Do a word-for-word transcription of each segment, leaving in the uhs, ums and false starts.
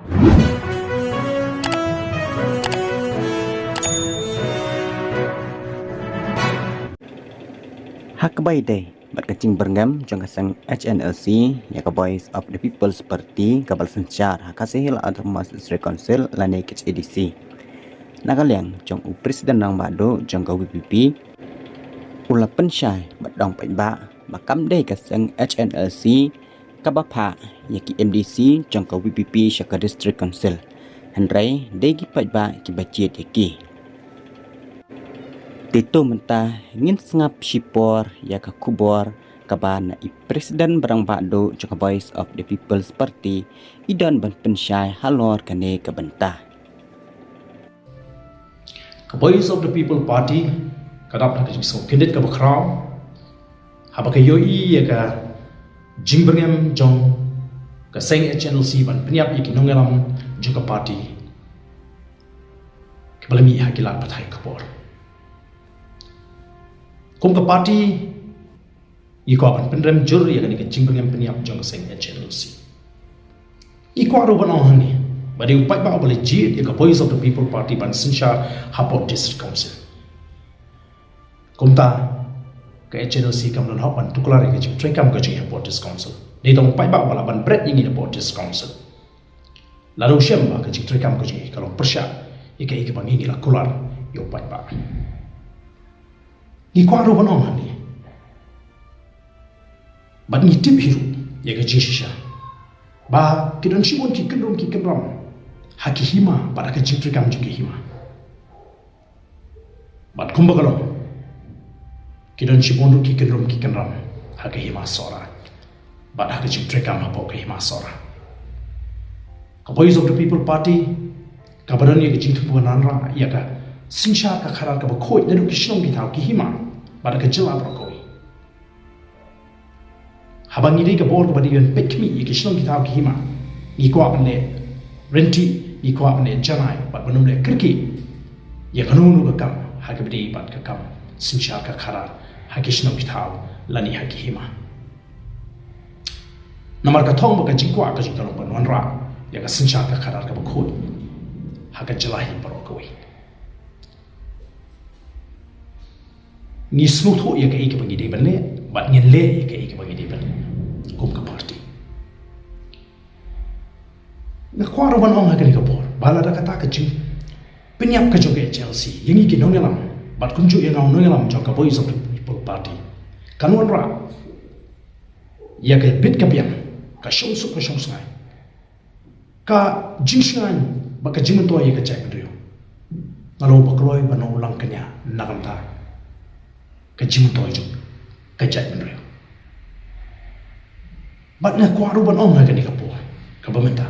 Ha kaba ïadei bad ka jingbyrngem jong ka seng H N L C ïa ka Voice of the People's Party kaba la synshar ha Khasi Hills Autonomous District Council lane K H A D C, na ka liang jong u President Rangbah Duh jong ka V P P u la pynshai bad ong paidbah ba kam dei ka seng H N L C kaba phah ïa ki M D C jong ka V P P sha ka District Council, hynrei dei ki paidbah kiba jied ïa ki. Te to mynta ngin sngap shipor ïa ka khubor kaba na i President ba rangbah duh jong ka Voice of the People's Party i don ban pynshai halor kane ka bynta. Ka Voice of the People Party ka dap da ka jingsngewkhyndiat kaba khraw haba ka ïohi ïa ka jingbyrngem jong ka seng H N L C ban pynïap ïa ki nongïalam jong ka party kiba la mih ha ki lad pathai khubor. Kum ka party ngi kwah ban pynrem jur ïa kane ka jingbyrngem pynïap jong ka seng H N L C. Ngi kwah ruh ban ong hangne ba dei u paidbah uba la jied ïa ka Voice of the People Party ban synshar hapoh District Council. Kumta ka H N L C kam don hok ban tuklar ïa ka jingtrei kam ka jong ngi hapoh District Council. Dei tang u paidbah uba lah ban bret ïa ngi hapoh District Council. Lada u shem ba ka jingtrei kam ka jong ngi ka long pyrshah ïa kaei kaba ngi ngi la kular ïa u paidbah. Ngi kwah ruh ban ong hangne bad ngi tip hi ruh ïa ka jingshisha ba ki don shibun ki kynrum ki kynram ha ki hima bad ha ka jingtrei kam jong ki hima. Bad kumba ka long ki don shibun ruh ki kynrum ki kynram ha ka hima Sohra bad ha ka jingtrei kam hapoh ka hima Sohra. Ka Voice of the People Party kaba don ïa ka jingthmu ba wanrah ïa ka synshar ka khadar kaba khuid naduh ki shnong ki thaw ki hima bad ka jylla baroh kawei. Haba ngi dei ka bor kaba dei ban peit khmih ïa ki shnong ki thaw ki hima, ngi kwah ban leh ryntih, ngi kwah ban leh janai bad ban ym leh kyrkieh ïa kano kano ka kam ha kaba dei bad ka kam synshar ka khadar ha ki shnong ki thaw lane ha ki hima. Namar ka thong ba ka jingkwah ka jong ngi ka long ban wanrah ïa ka synshar ka khadar kaba khuid ha ka jylla hi baroh kawei. Ngi sngewthuh ïa kaei kaba ngi dei ban leh bad ngin leh ïa kaei kaba ngi dei ban leh kum ka party. Nga kwah ruh ban ong ha kane ka por ba lada kata ka jingpynïap ka jong ka H N L C ïa ngi ki nongïalam bad kumjuh ïa nga u nongïalam jong ka Voice of the People Party kan wanrah ïa ka bit ka biang, ka shongsuk ka shongsngain, ka jingshngaiñ bad ka jingmyntoi ïa ka jaitbynriew. Nga long ba kloi ban long u langkñia na ka bynta ka jingmyntoi jong ka jaitbynriew. Bad nga kwah ruh ban ong ha kane ka por kaba mynta,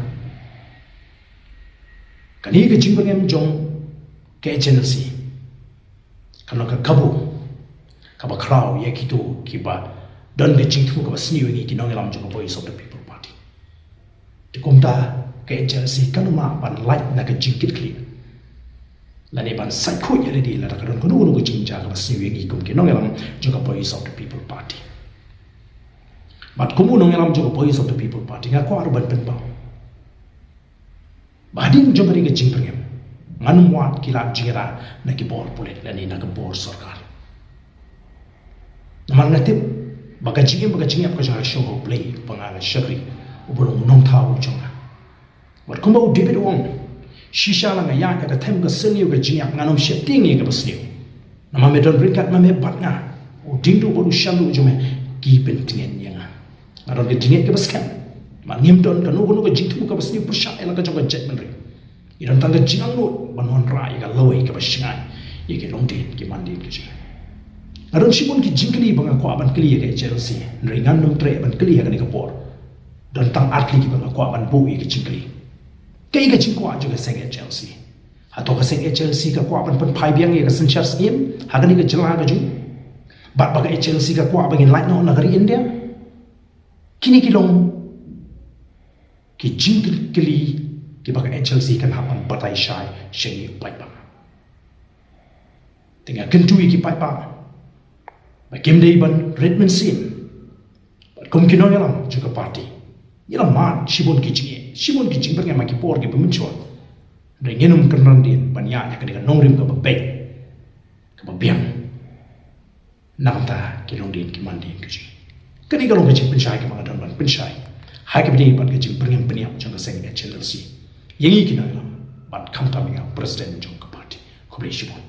kane ka jingbyrngem jong ka H N L C kan long ka kabu kaba khraw ïa kito kiba don ka jingthmu kaba sniew ïa ngi ki nongïalam jong ka Voice of the People Party. Te kumta ka H N L C kan ym lah ban lait na ka jingkitkhlieh lane ban sait khuid ïa lade lada ka don kano kano ka jingjia kaba sniew ïa ngi kum ki nongïalam jong ka Voice of the People Party. Bad kum u nongïalam jong ka Voice of the People Party nga kwah ruh ban pynpaw ba hadien jong kane ka jingbyrngem ngan ym wad ki lad jingïada na ki bor pulit lane na ka bor sorkar. Namar nga tip ba ka jingim bad ka jingïap ka jong nga ka shong ha U Blei uba nga nga shakri, uba long u nongthaw jong nga. Bad kumba u David u ong, shisha la nga ïaid ha ka them ka sniew ka jingïap, ngan ym sheptieng ïa kaba sniew. Namar me don ryngkat ma me bad nga, u diengduh bad u shanduh jong me ki pyntngen ïa nga. Nga don ka jingngeit kaba skhem ba ngim don kano kano ka jingthmu kaba sniew pyrshah ïa la ka jong ka jaitbynriew. Ngi don tang ka jingangnud ban wanrah ïa ka lawei kaba shngaiñ ïa ki longdien ki mandien ka jong ngi. Nga don shibun ki jingkylli ba nga kwah ban kylli ïa ka H N L C, hynrei ngan ym treh ban kylli ha kane ka por. Don tang ar tylli kiba nga kwah ban buh ïa ki jingkylli. Kaei ka jingkwah jong ka seng H N L C? Hato ka seng H N L C ka kwah ban pynphai biang ïa ka synshar syiem ha kane ka jylla ka jong ngi? Bad ba ka H N L C ka kwah ba ngin lait noh na ka ri India? Kine ki long ki jingkylli kiba ka H N L C kan hap ban batai shai sha ngi u paidbah. Te nga kyntu ïa ki paidbah ba kim dei ban rit mynsiem. Bad kum ki nongïalam jong ka party, ngi la mad shibun ki jingeh shibun ki jingpyrngem ha ki por kiba mynshuwa. Hynrei ngin ym kynran dien ban ïaid ha kane ka nongrim kaba beit, kaba biang na ka bynta ki longdien ki mandien ki jong ngi. Kane ka long ka jingpynshai kaba nga don ban pynshai ha kaba ïadei bad ka jingpyrngem pynïap jong ka seng H N D L C ïa ngi ki nongïalam, bad khamtam ïa nga, u president jong ka party. Khublei shibun.